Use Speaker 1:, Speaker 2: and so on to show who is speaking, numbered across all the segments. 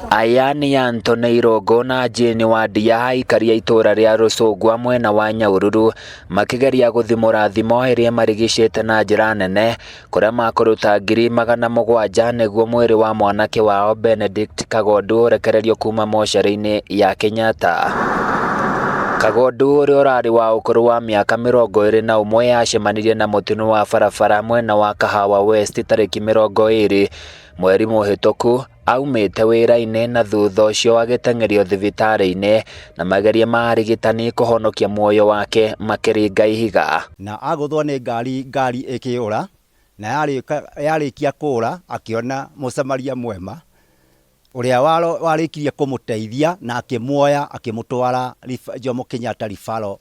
Speaker 1: Aya nĩ Anthony Irũngũ na Jane Wandia, aikari a itũũra rĩa Rũcũngwa mwena wa Nyahururu, makĩgeria gũthimũra thimo ĩrĩa ĩmarigicĩte na njĩra nene, kũrĩa makũruta 700,000 nĩguo mwĩrĩ wa mwanake wao Benedict Kagondu ũrekererio kuma mocarĩ-inĩ ya Kenyatta. Kagondu, ũrĩa ũrarĩ wa ũkũrũ wa mĩaka 21, acemanirie na mũtino wa barabara mwena wa Kahawa West tarĩki 20 mweri mũhĩtũku, aumĩte wĩra-inĩ, na thutha ũcio agĩteng'erio thibitarĩ-inĩ, na mageria ma arigitani kũhonokia muoyo wake makĩringa ihiga.
Speaker 2: Na agũthwo nĩ ngari, ngari ĩkĩũra, na yarĩkia kũũra akĩona mũsamaria mwema ũrĩa warĩkirie kũmũteithia na akĩmuoya akĩmũtwara Jomo Kenyatta Referral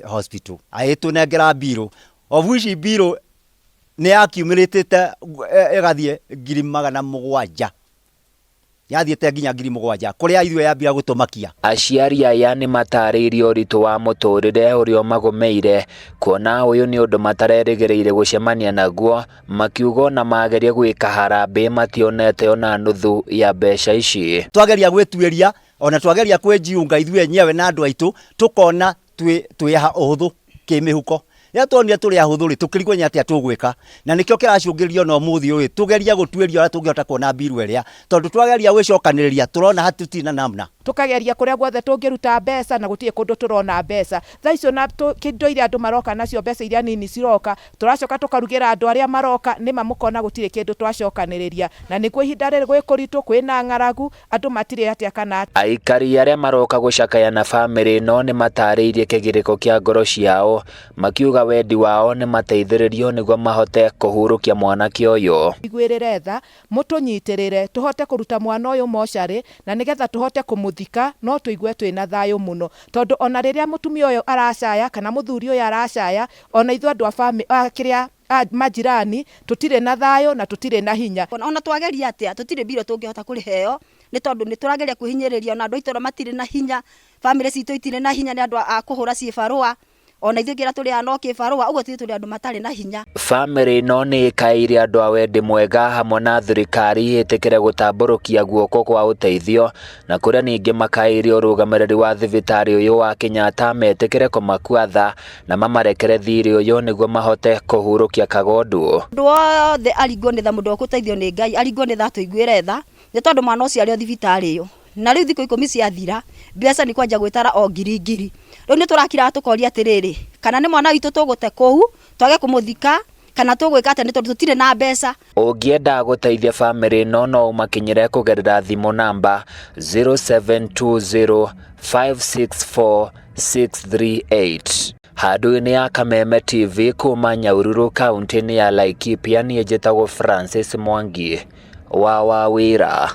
Speaker 2: Hospital. Agĩtũnengera mbirũ, of which mbirũ nĩ yakiumĩrĩtĩte ĩgathiĩ 700,000, yathiĩte nginya 7,000, kũrĩa ithuĩ yambia gũtũmakia.
Speaker 1: Aciari aya nĩ matarĩirie ũritũ wa mũtũrĩre ũrĩa ũmagũmĩire, kuona ũyũ nĩ ũndũ matarerĩgĩrĩire gũcemania naguo, makiuga ona mageria gwĩka harambĩ mationete ona nuthu ya mbeca ici.
Speaker 2: Twageria gwĩtuĩria, ona twageria kwĩjiunga ithuĩ enyewe na andũ aitũ, tũkona twĩ ũhũthũ kĩmĩhuko. Rĩrĩa tuonire tũrĩ ahũthũ rĩ, tũkĩrigwo nĩ atĩa tũgwĩka, na nĩkĩo kĩracũngĩrĩria ona ũmũthĩ ũyũ tũgeria gũtuĩria ũrĩa tũngĩhota kuona mbiru ĩrĩa, tondũ twageria gwĩcokanĩrĩria tũrona hatũtirĩ na namna.
Speaker 3: Tukageria kuria guothe tũngĩruta mbeca na gũtirĩ kũndũ tũrona mbeca thaa icio, na kĩndo iria andũ maroka nacio, mbeca iria nini ciroka, tũracoka tũkarugĩra andũ arĩa maroka. Nĩma mũkona gũtirĩ kĩndũ twacokanĩrĩria, na nĩguo ihinda rĩrĩ gwĩ kũritũ, kwĩna ng'aragu, andũ matirĩ atĩa kana atĩa.
Speaker 1: Aikari arĩa maroka gũcakaya na bamĩrĩ ĩno nĩ matarĩirie kĩgirĩko kĩa ngoro ciao, makiuga wendi wao nĩ mateithĩrĩrio nĩguo mahote kũhurũkia mwanake ũyũ.
Speaker 3: Iguĩrĩre tha, mũtũnyitĩrĩre tũhote kũruta mwana ũyũ mocarĩ, na nĩgetha tũhote kũmũthika no tũigue twĩna thayũ mũno, tondũ ona rĩrĩa mũtumia ũyũ aracaya kana mũthuri ũyũ aracaya, ona ithuĩ andũ a kĩrĩa majirani tũtirĩ na thayũ na tũtirĩ na hinya.
Speaker 4: Ona twageria atĩa, tũtirĩ mbirũ tũngĩhota kũrĩheo, nĩ tondũ nĩ tũrageria kwĩhinyĩrĩria, ona andũ a itũũra matirĩ na hinya, bamĩrĩ citũ itirĩ na hinya, nĩ andũ a kũhũra ciĩbarũa, ona ithuĩ kĩrĩa tũrĩaga no kĩbarũa ũguo, tithuĩ tũrĩ andũ matarĩ na hinya.
Speaker 1: Bamĩrĩ ĩno nĩ ĩkaĩire andũ a wendi mwega hamwe na thirikari ĩtĩkĩre gũtambũrũkia guoko kwa ũteithio, na kũrĩa ningĩ makaĩire ũrũgamĩrĩri wa thibitarĩ ũyũ wa Kenyatta metĩkĩre kũmakua tha na mamarekere thirĩ ũyũ nĩguo mahote kũhurũkia Kagondu.
Speaker 4: Mũndũ wothe aringwo nĩ tha, mũndũ ũgũteithio nĩ Ngai aringwo nĩ tha, atũiguĩre tha, nĩ tondũ mwana ũcio arĩ o thibitarĩ ĩyo, na rĩu thikũ 10 ciathira, mbeca nĩ kwanjia gwĩtara o ngiri ngiri. Rĩu nĩ tũrakiraga tũkoria atĩrĩrĩ, kana nĩ mwana witũ tũgũte kũu twage kũmũthika, kana tũgwĩka atĩa, nĩ tondũ tũtirĩ na mbeca.
Speaker 1: Ũngĩenda gũteithia bamĩrĩ ĩno, no ũmakinyĩre kũgerera thimũ namba 0720 564 638. Handũ-inĩ ya Kameme TV kuma Nyahururu, kaunti-inĩ ya Laikipia, niĩ njĩtagwo Francis Mwangi wa Wawĩra.